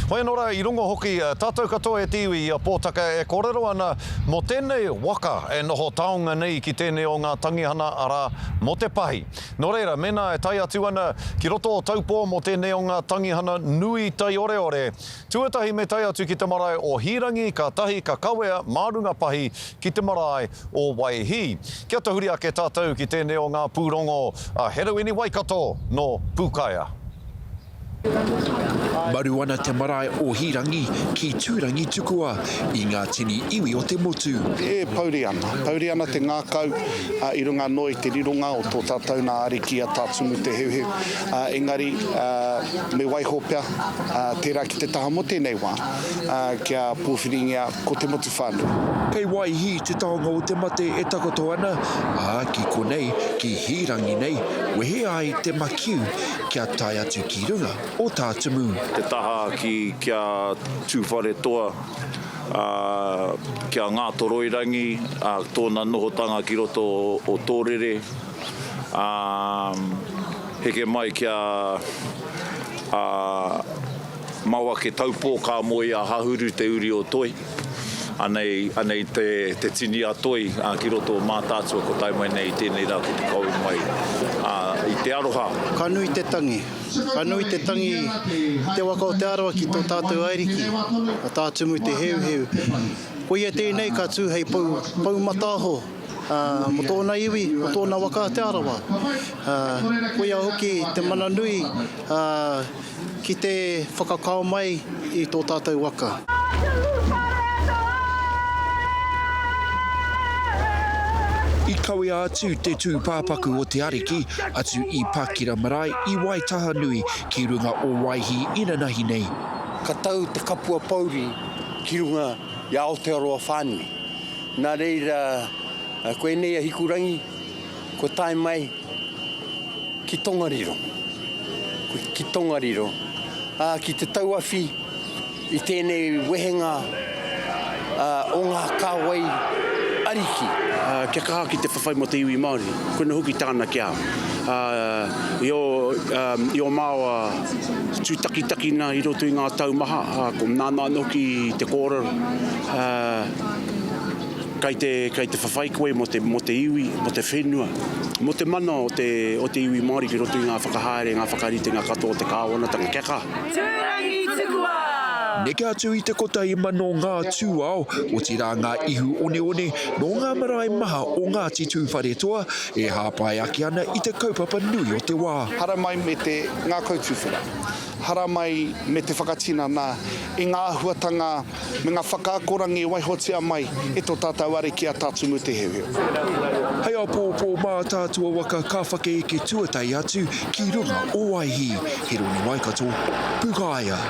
Hoi anō rā, i rongo hoki tātou katoa e te iwi i a Pōtaka e kōrero ana mō tēnei waka e noho taonga nei ki tēnei o ngā tangihana, arā, mō te pahi. Nō reira, mēnā e tae atu ana ki roto o Taupō mō tēnei o ngā tangihana nui taioreore, tuatahi me tae atu ki te marae o Hīrangi, kātahi ka kawea mā runga pahi ki te marae o Waihī. Kia tahuri ake tātou ki tēnei o ngā pūrongo a Herewini Waikato nō Pūkaea. Maru ana te marae o Hīrangi ki Tūrangitukua i ngā tini iwi o te motu. E pouri ana, pouri ana te ngākau i runga anō i te rironga o tō tātou nā Ariki a Tā Tumu Te Heuheu. Engari, me waiho pea tērā ki te taha mō tēnei wā, kia pōwhiringia ko te motu whānui. Kei Waihī te taonga o te mate e takoto ana, ā, ki konei, ki Hīrangi nei, wehe ai te makiu kia tae atu ki runga o Tātumu. Te taha ki ki a Tūwharetoa, ā, ki a Ngātoroirangi, ā, tōna nohotanga ki roto o Tōrere, ā, heke mai ki a, ā, Mawake Taupō ka moe i a Hahuru te uri o Toi. Anei, anei te, te tini a Toi ki roto o Mātaatua ko tae mai nei i tēnei rā ki te kawe mai i te aroha. Ka nui te tangi. Ka nui te tangi i te waka o Te Arawa ki tō tātou Ariki, a Tā Tumu Te Heuheu. Koia tēnei ka tū hei pou, pou mataaho mō tōna iwi, mō tōna waka a Te Arawa. Koia hoki te mana nui Ki te whakakao mai i tō tātou waka. I kawea atu te tūpāpaku o te Ariki atu i Pakira Marae i Waitahanui ki runga o Waihī inanahi nei. Ka tau te kapua pouri ki runga i a Aotearoa whānui. Nā reira, koinei a Hikurangi, kua tae mai ki Tongariro, ki Tongariro, ā, ki te tauawhi i tēnei wehenga o ngā kāwai ariki. Kia kaha ki te whawhai mō te iwi Māori, koina hoki tāna ki a i ō, i ō māua tūtakitakina i roto i ngā tau maha, ā, ko nāna anō hoki te kōrero, ā, Kei te, kei te whawhai koe mō te, mō te iwi, mō te whenua, mō te mana o te, o te iwi Māori ki roto i ngā whakahaere, ngā whakaritenga katoa o te kāwanatanga. Kia kaha! Tūrangi tukua! Neke atu i te 1,000 ngā tūao, otirā ngā ihu oneone nō ngā marae maha o Ngāti Tūwharetoa e hāpai ake ana i te kaupapa nui o te wā. Haramai me te ngākau tuwhera. Haramai me te whakatinana i ngā āhuatanga me ngā whakaakoranga i waihotia mai e tō tātou Ariki a Tā Tumu Te Heuheu. Hei āpōpō Mātaatua waka ka whakaeke tuatahi atu ki runga o Waihī, Heroni Waikato, Pukaia.